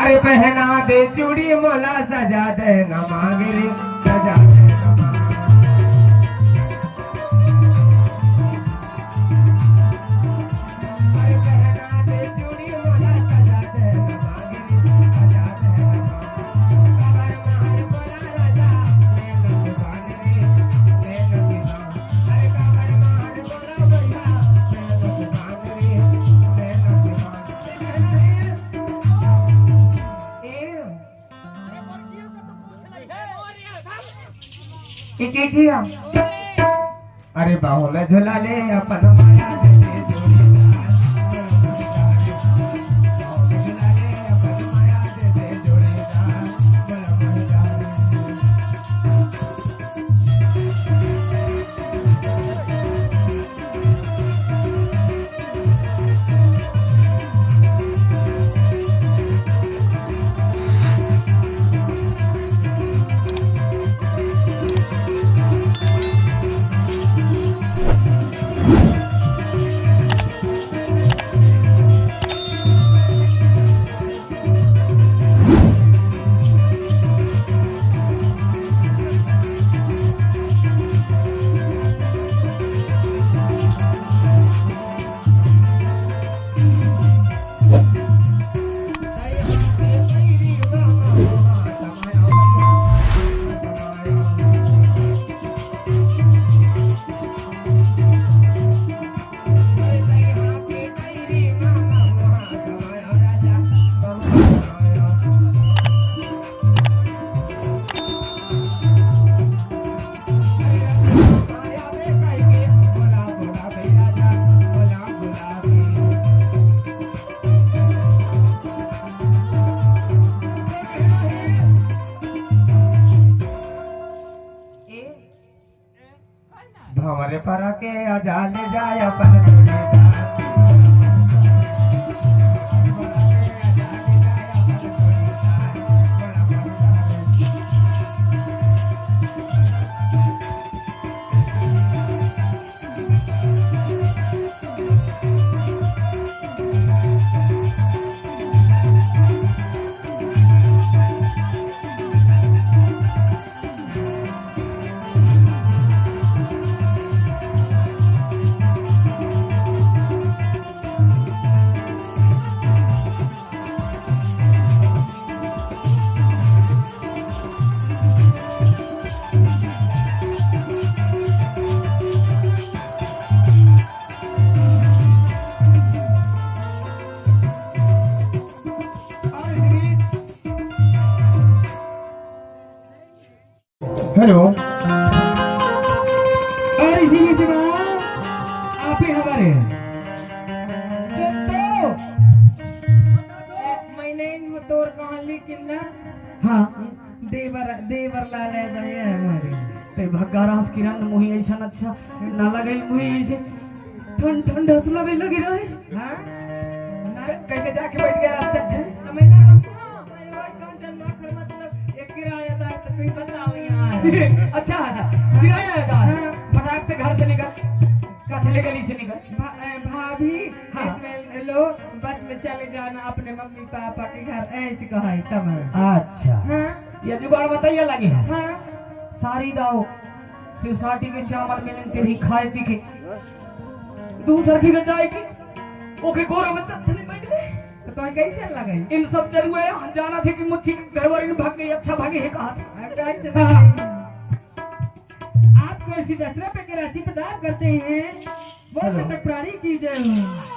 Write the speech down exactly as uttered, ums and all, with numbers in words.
अरे पहना दे चूड़ी मोला सजा दे ना मांग रे, सजा दे ना मांग। अरे पहना दे चूड़ी मोला सजा दे ना मांग रे, सजा दे ना मांग। कबर मार बोला राजा, मैं नथुबान रे, मैं नथुबान। अरे कबर मार बोला भैया, मैं नथुबान रे, मैं नथुबान। ए, एक, एक ही आ। अरे बाहुला झुला ले अपन माया दे दे जोड़ीदार। बाहुला झुला ले अपन माया दे दे जोड़ीदार। भंवरे परा के आजा ले जाय अपन जोड़ीदार। हेलो। अरे जी, जी, जी, माँ, आप ही हमारे। सुन तो। मैंने तोर कहानी किन्ना। हाँ। देवर, देवर लाल है भैया हमारे। ते भग्गा रास किरण मुही ऐसा अच्छा ना लगे, मुही ऐसे ठंड ठंड हंस लगे लगे रहे। हाँ? ना। कहीं जाके बैठ गया रास्ता। तो मैं ना रुको, मैं रोज कौन जन्म आखिर मतलब एक किराया था तो कोई बताओ यहाँ। अच्छा, किराया था। हाँ। फटाक से घर से निकल, कथले गली से निकल। भा-, ए, भाभी, हाँ। इसमें लो, बस में चले जाना अपने मम्मी पापा के घर, ऐसे कहा है तब। अच्छा। हाँ। ये जुगाड़ बताइए लगे है। हाँ। सारी दाव, सिरसाटी के चावल मिलन तेरी खाए पी के, दूसर की जाए की, ओके कोरा में चत्थनी बैठ गए। तो तुम्हें कैसे लगे? इन सब जरूर है, हम जाना थे कि मुझे घर वाली ने भाग गई, अच्छा भागे है कहा था। कैसे हाँ। आपको ऐसी दशरथ के राशि प्रदान करते हैं, वो हेलो। कटक प्राणी की जय हो।